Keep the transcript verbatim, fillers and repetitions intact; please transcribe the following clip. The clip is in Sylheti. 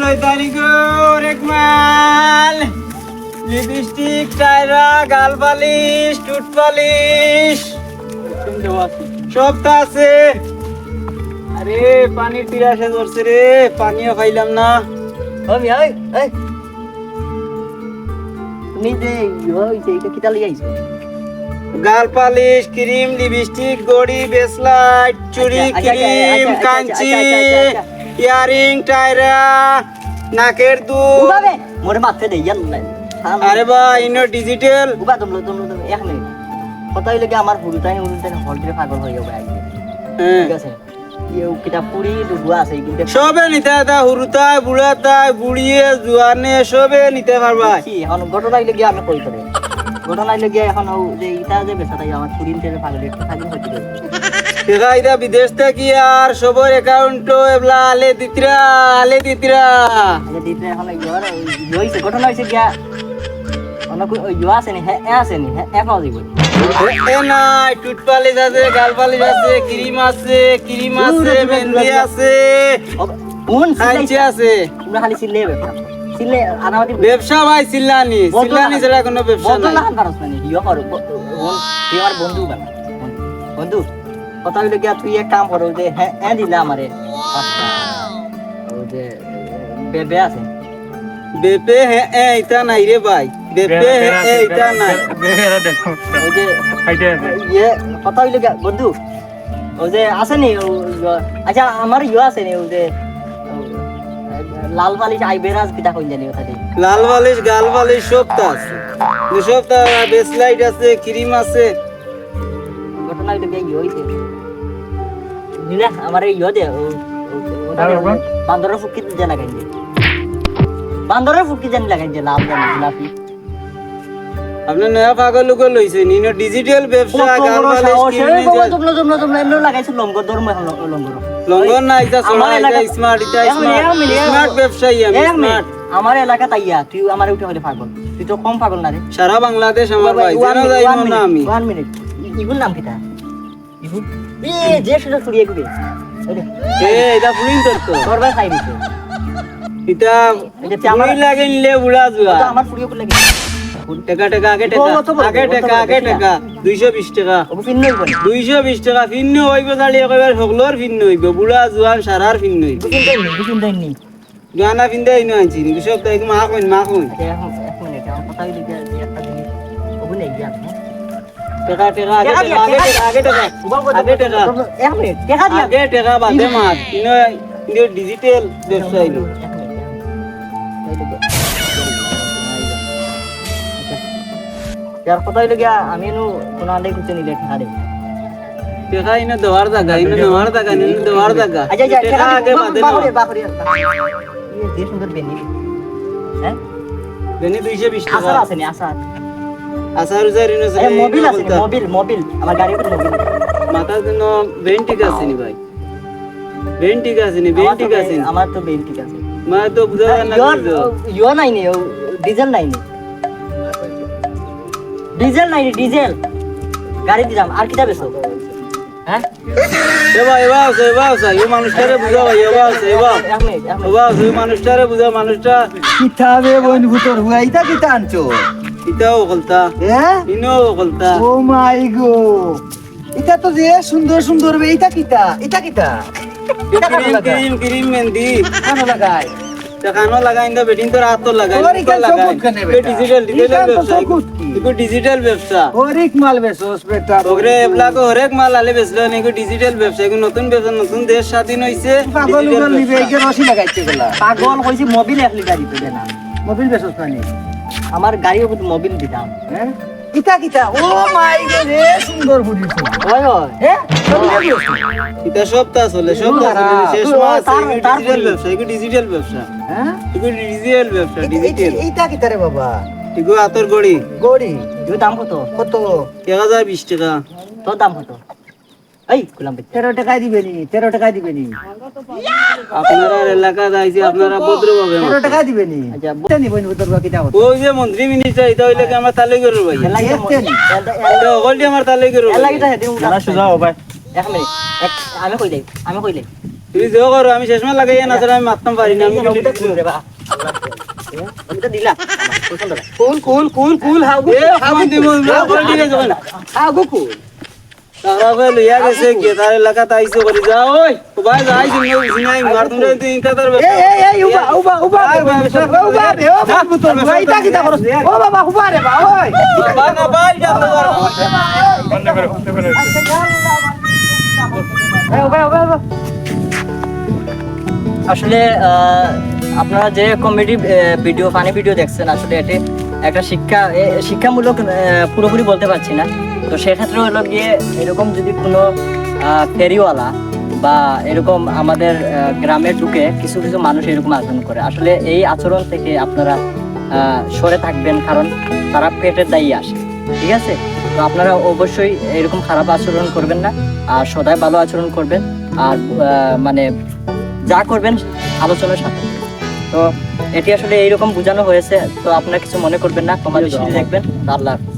লইতানি গো, হরেক মাল, লিপস্টিক, টায়রা, গাল পালিশ, টুথ পালিশ, সব তো আছে। আরে, পানির পিয়াসে ধরছে রে, পানিও পাইলাম না। ও মিয়া, এই, এই। তুমি যে ইয়ে হইছে, এটা কিতা লই আইছো? গাল পালিশ, ক্রিম, লিপস্টিক, ঘড়ি, ব্রেসলেট, চুড়ি, আচ্ছা, আচ্ছা, আচ্ছা, ক্রিম, আচ্ছা, আচ্ছা, কাঞ্চি, আচ্ছা, আচ্ছা, আচ্ছা, আচ্ছা। ইয়ারিং, টায়রা, নাকের দুল। উবাবে, মোরে মারতে দে, ইয়াল্লা। আরে বা, ইনো ডিজিটাল। উবা, দমলো, দমলো, দমলো, এক মিনিট। কথা হইলে কি আমার হুরুতাই, হুরুতাই হলটিরে পাগল হয়ে যাবে আজকে। হ্যাঁ। ঠিক আছে? ইয়ে, কিতা পুরি, দুগুয়া আছে, কিন্তু সবে নিতা, তা হুরুতাই, বুড়াতাই, বুড়িয়ে, জুয়ানে, সবে নিতা পারবায়। কি, এখন ঘটনা হইলে গিয়া আমি কই করে। ঘটনা হইলে গিয়া এখন ও যে ইটা যে বেচা তাই আমার পুরি নিতে পাগল, একটু পাগল হইতে পারে। দেখা ইতা বিদেশ থাকি আর সবর অ্যাকাউন্টও এবলা আলে দিতরা, আলে দিতরা। আলে দিতরা এখন ইয়ে, ইয়ে হইছে, ঘটনা হইছে গিয়া অন্য কো-, ওই ইয়ে আছে নি, হ্যাঁ, এ আছে নি, হ্যাঁ, এ পাওয়া যাইব। এ, এ নাই, টুথ পালিশ আছে, গাল পালিশ আছে, ক্রিম আছে, ক্রিম আছে, দূরে, দূরে, মেহেন্দি দূরে। আছে, ও, কোন কাঞ্চি চিল্লাই? আছে। তোমরা খালি চিল্লাই ব্যবসা। চিল্লাই, আনামাতি ব্যবসা ভাই, চিল্লানি। বলতো চিল্লানি না। ছাড়া কোনো ব্যবসা বলতো নাই। না, পারস না নি, ইয়ে কর, ব-, ব-, তুই আমার বন্ধু বানা। বন্ধু, কথা হইলো কি, তুই এক কাম কর, ওই যে, হ্যাঁ, হ্যাঁ দিলা আমারে। আচ্ছা। ওই যে, বেবে আছে। বেপে হে এ ইতা নাই রে ভাই। বেপে হে এ ইতা নাই। বেড়া দেখো। ওই যে, খাইতে আছে। ইয়ে, কথা হইলো গিয়া, বন্ধু, ওই যে আছে নি, ও, ও, আচ্ছা, আমার ইয়ে আছে নি, ওই যে, ও, লাল পালিশ, আইবেরাজ, কিতা কইন জানি ওটা দিয়ে। লাল পালিশ, গাল পালিশ, সবতা আছে। কিন্তু সবতা ব্রেসলেট আছে, ক্রিম আছে। ঘটনা হইলো গিয়া ইয়ে হইছে। নিলে আমার এই ইয়ে দে, ও, ও, ও, হ্যাঁ, বাবা। বান্দরের ফুকি দিয়ে লাগাই দে। বান্দরের ফুকি জানি লাগাই দে, লাভ জানি, লাভ। আপনি নয়া পাগল উগল হইছে, নিনো ডিজিটাল ব্যবসা, কত বড় গাল বালিশ, সাহস, কিডনি এই বাবা, জল। জমলো, জমলো, জমলো, এমনি লাগাইছে লঙ্গর, ধর্ম এখন ল-, লঙ্গর। লঙ্গর না, ইটা আমার ছড়া, ইটা এলাকা-, স্মার্ট, ইটা এক মিনিট, স্মার্ট। এক মিনিট, এক স্মার্ট মিনিট। ব্যবসায়ী আমি, এক মিনিট। স্মার্ট। আমার এলাকাত আইয়া, তুই আমার উঠে হইলে পাগল। তুই তো কম পাগল না রে। সারা বাংলাদেশ আমার বাবা, ভাই, one যেন minute, যাইব one না minute, আমি। One minute। ই-, ইগুর নাম কিতা? ইগু-, এ, যে সুন্দর চুড়ি এগু বে। ওই দে। এ, এটা ফুলিন তোর তো। তোর ভাই খাই দিছে। এটা এই যে আমার ফুলি লাগাইলে বুড়া জুয়া। তো আমার ফুড়ি ওগুলো লাগে। টেকা, টেকা, আগে ও, টেকা, অত বড়, আগে অত টেকা, বড়, আগে বেশি না। টেকা। দুইশো বিশ টেকা। ওগু ফিন্নে হইব না। দুইশো বিশ টেকা, ফিন্নে হইব, তাহলে একেবারে সকলর ফিন্নে হইব। বুড়া, জুয়ান, সারার ফিন্নে হইব। দুদিন দেয়নি, দুদিন দেয়নি। গানা ফিন্দে ইনো আনছি, কিন্তু সব তাই মা কইন, মা কইন। আচ্ছা, এখন, এক মিনিট, আমার কথা হইলো যে একটা জিনিস, ওগুলো নেই গিয়া, হ্যাঁ? টেকা, টেকা, আগে টেকা দিয়া, টেকা, আগে টেকা টেকা, দিয়া। আগে টেকা, আগে টেকা। উবাও করতে, এক মিনিট, টেকা দিয়া। আগে টেকা বাদে মাত। ইনো, ইনো ডিজিটাল ব্যবসা ইনো। এক মিনিট, এক মিনিট। এই তো দে। আচ্ছা। ইয়ার কথা হইলো গিয়া, আমি এনু কোনো আন্দাজ করতে নিলে টেকা দে। টেকা ইনো দেওয়ার জাগা, ইনো নেওয়ার জাগা, ইনো দেওয়ার জাগা। আচ্ছা, আচ্ছা, টেকা টেকা আগে বাদে নেওয়া। বাহুরে, বাহুরে। ইয়ে, যে সুন্দর বেনি। হ্যাঁ? বেনি দুইশো বিশ টেকা। আসার আছে নি, আসার। আসার উজার ইনো আছে, এ, ইনো মোবিল আছে নি, বলতা। Mobil, Mobil. আমার গাড়ির উপর মোবিল। মাথার জন্য বেন ঠিক আছে নি ভাই? বেন ঠিক আছে নি, বেন আমার তো ঠিক আছে বেন, নি? আমার তো বেন ঠিক আছে। মানে তো বুঝা যায় না ইয়ো, কিছু। ইয়ো নাই নি, ও, ডিজেল নাই নি। ডিজেল নাই নি, ডিজেল। গাড়ি দিলাম, আর কিতা বেচো? হ্যাঁ? এ ভাই, এ ভাই, এ ভাই, এ মানুষটারে বুঝা ভাই, এ ভাই, এ ভাই। এক মিনিট, এক মিনিট। এ ভাই, এ মানুষটারে বুঝা, মানুষটা। কিতাবে বইন ভুতর হুয়া, ইতা কিতা আনছো? ইতাও কলতা। হ্যাঁ? ইনো কলতা। ও মাই গো। ইতা তো যে সুন্দর সুন্দর বে, ইতা কিতা? ইতা কিতা? ইতা কানো ক্রিম, লাগায়? Cream, cream, mehndi. কানো লাগায়? তে কানো লাগাইন দে, বেটিন তোর আতো লাগাইন, ওর মুখো ইখান লাগাইন। চকুত কেনে এ বেটা? ডিজিটাল, ডিজিটাল ইখান তো ব্যবসা। চকুত কি? ইগু ডিজিটাল ব্যবসা। হরেক মাল বেচোস বেটা। ওগরে, এবলা কো হরেক মাল আলে বেচলো নি, ইগু ডিজিটাল ব্যবসা। ইগু নতুন ব্যবসা, নতুন দেশ স্বাধীন হইছে, পাগল ডিজিটাল উগল নিবে, ব্যবসা। এই যে রশি লাগাইছে গলা। পাগল কইছি মোবিল এক লিটার দিতে দে না। মোবিল বেচোস না নি? আমার গাড়ি ওগুলো মোবিল দিতাম। হ্যাঁ? ইতা কিতা? ও মাই গো রে, সুন্দর ফুড়ি তো। ওই, ওই। হ্যাঁ? ছবি তুলিস? ইতা সবতা চলে, সবতা চলে। শেষ মাস, তার, ইগু তার ডিজিটাল ফুড়ি। ব্যবসা, ইগু ডিজিটাল ব্যবসা। হ্যাঁ? ইগু ডিজিটাল ব্যবসা, ইতা, ইতা, ডিজিটাল। ইতা কিতা রে বাবা? ইগু আতর ঘড়ি। ঘড়ি? ইগু দাম কত? কত? এক হাজার বিশ টেকা। তোর দাম কত? এই, গোলাম ভাই। তেরো টেকায় দিবে নি, তেরো টেকায় দিবে নি। আপনারার এলাকাত আইছি, আপনারা ভদ্রভাবে তেরো মাতইন। টেকায় দিবে নি। আচ্ছা, ব- বুঝতে নি, বইন, ভদ্র কিতা কথা। ওই যে মন্ত্রী মিনিস্টার, ইতা অইলে কি আমার তালই গরুর ভাই? এর লাগি তো দেখতে নি। এর, এর, ইতা হকলটি আমার তালই গরুর এর লাগি ভাই। তো হেদিন উঠা। না, সোজা হও ভাই। এক মিনিট, এক, আমি কই যাই, আমি কই যাই। তুমি যে করো, আমি শেষ মাস লাগাইয়া না ছাড়া আমি মারতাম পারি না। আমি কিন্তু দিলাম। কুল, কুল, কুল, কুল, হাগু, এ, হাগু, কুল দিব, কুল, কুল, কুল, ঠিক আছে, কুল। হাগু, কুল। তারা কই লইয়া গেছে, কে তার এলাকাত আইছে বলি, যা, ওই, ও ভাই, যাই, জিন্নাই, জিন্নাই, মার তোমরা তো ইনকা তার এই, এই, এই, উবা, উবা, উবা, আর ব্যবসা উবা, রে, ও বাবু, তোর ভাই, ইটা কিতা করস? ও বাবা, উবা রে, বা, ওই। বাবা, না, ভাই, যা তো করো। বন্ধ করো, বন্ধ করো। এই, উবা, উবা, উবা। আসলে, আহ, আপনারা যে কমেডি, আহ, ভিডিও, ফানি ভিডিও দেখছেন, আসলে এটি একটা শিক্ষা, এ, শিক্ষামূলক, আহ, পুরোপুরি বলতে পারছি না। তো সেক্ষেত্রে হলো গিয়ে এরকম যদি কোনো, আহ, ফেরিওয়ালা বা এরকম আমাদের, আহ, গ্রামে ঢুকে কিছু কিছু মানুষ এরকম আচরণ করে, আসলে এই আচরণ থেকে আপনারা, আহ, সরে থাকবেন, কারণ তারা পেটের দায়ে আসে, ঠিক আছে? তো আপনারা অবশ্যই এরকম খারাপ আচরণ করবেন না, আর সদায় ভালো আচরণ করবেন, আর, আহ, মানে যা করবেন আলোচনার সাথে। তো এটি আসলে এইরকম বোঝানো হয়েছে, তো আপনারা কিছু মনে করবেন না, ক্ষমা দৃষ্টিতে দেখবেন। আল্লাহ হাফেজ।